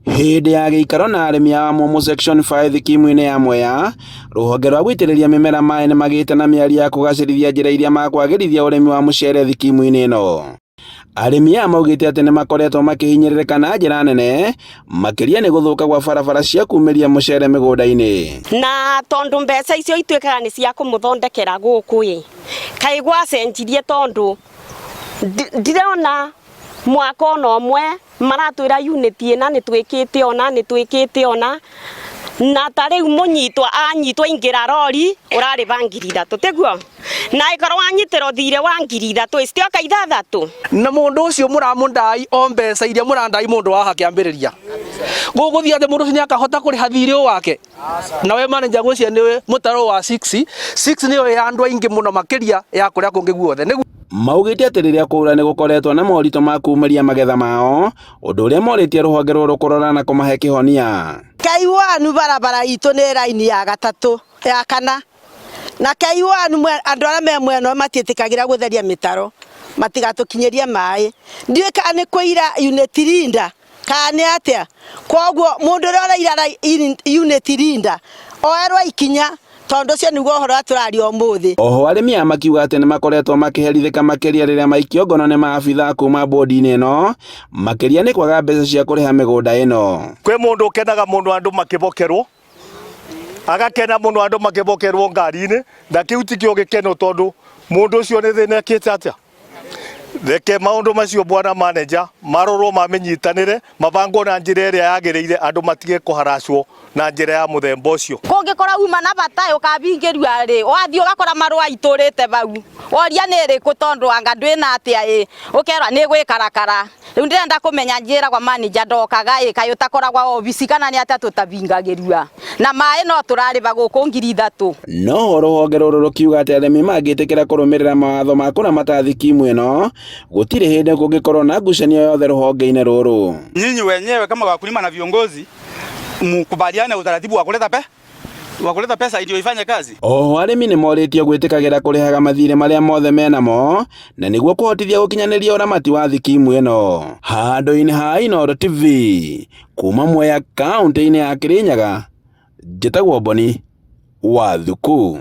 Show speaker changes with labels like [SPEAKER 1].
[SPEAKER 1] Hĩndĩ ya gĩikaro na arĩmi a Wamumu Section 5 thikimu-inĩ ya Mwea, rũhonge rwa gũitĩrĩria mĩmera maĩ nĩmagĩte na mĩario ya kũgacĩrithia njĩra iria makwagĩrithia ũrĩmi wa mũcere thikimu-inĩ ĩno. Arĩmi aya maugĩte atĩ nĩmakoretwo makĩhinyĩrĩrĩka na njĩra nene makĩria nĩ gũthũka gwa barabara cia kumĩria mũcere mĩgũnda-inĩ.
[SPEAKER 2] Na tondu mbeca icio ituĩkaga nĩ cia kũmũthondekera gũkũ ĩ, kaĩ gwacenjirie tondu ndirona mwaka ona ũmwe maratwĩra unit ĩna nĩ twĩkĩte ona nĩ twĩkĩte ona na ta rĩu mũnyitwo anyitwo aingĩra rori ũrarĩba 3,000, tiguo? Na ĩkorwo wanyitĩrwo thirĩ wa 3,000 citioka 6.
[SPEAKER 3] Na mundu ucio muramundai o mbeca iria murandai mundu wa hakiambiriria guguthii ati mundu ucio niakahota kuriha thiri wake. Nawe manager gwĩciria nĩ mũtaro wa 6 6 nĩyo ya andũ aingĩ mũno makĩria ya kũrĩa kũngĩ guothe.
[SPEAKER 1] Maugĩte atĩ rĩrĩa kwaura nĩ gũkoretwo na moritũ ma kumĩria magetha mao, ũndũ ũrĩa morĩtie rũhonge rũrũ kũrora na kũmahe kĩhonia.
[SPEAKER 4] K1 barabara itũ nĩ raini ya gatatũ ya kana na K1 andũ arĩa me mwena ũyũ matiĩtĩkagĩra gũtheria mĩtaro matigatũkinyĩrie maĩ. Ndiũĩ kana nĩ kũira unit leader kana nĩ atĩa. Koguo mũndũ ũrĩa ũraira unit leader oerwo ikinya, tondũ ũcio nĩguo ũhoro ũrĩa tũraria ũmũthĩ.
[SPEAKER 1] Oho arĩmi aya makiuga atĩ nĩmakoretwo makĩherithĩka makĩria rĩrĩa maikio ngono nĩ maabithaa kuma bodi-inĩ ĩno, makĩria nĩ kwaga mbeca cia kũrĩha mĩgũnda ĩno.
[SPEAKER 5] Kwĩ mũndũ ũkenaga mũno andũ makĩbokerwo, agakena mũno andũ makĩbokerwo ngari-inĩ, na kĩu tikĩo gĩkeno tondũ mũndũ ũcio nĩ thĩna ekĩte atĩa. Reke maũndũ macio bwana manager marorwo mamenyitanĩre mabangwo na njĩra ĩrĩa yagĩrĩire, andũ matige kũharacwo na njĩra ya mũthemba ũcio.
[SPEAKER 2] Kũngĩkorwo uma na bata ũkabingĩrua rĩ, wathiĩ ũgakora marũa itũrĩte bau, woria nĩ ĩrĩkũ tondũ anga ndwĩna atĩa ĩ, ũkerwa nĩ gwĩkarakara. Rĩu ndĩrenda kũmenya njĩragwa manager ndokaga ĩ, kaĩ ũtakoragwa obici kana nĩ atĩa tũtabingagĩrua. Na maĩ no tũrarĩba gũkũ 3,000.
[SPEAKER 1] Noho rũhonge rũrũ rũkiuga atĩ arĩmi mangĩtĩkĩra kũrũmĩrĩra mawatho ma kũramata thikimu ĩno, gũtirĩ hĩndĩ kũngĩkorwo na ngucanio yothe rũhonge-inĩ rũrũ.
[SPEAKER 6] Nyinyi wenyewe kama wakulima na viongozi mkubaliane utaratibu wa kuleta pe wa kuleta pesa ndio ifanye kazi.
[SPEAKER 1] Oho arĩmi nĩ morĩtio gwĩtĩkagĩra kũrĩhaga mathirĩ marĩa mothe menamo na nĩguo kũhotithia gũkinyanĩria ũramati wa thikimu ĩno. Handũ-inĩ ha Inooro TV kuma Mwea kaũntĩ-inĩ ya Kirinyaga, njĩtagwo Boni wa Thuku.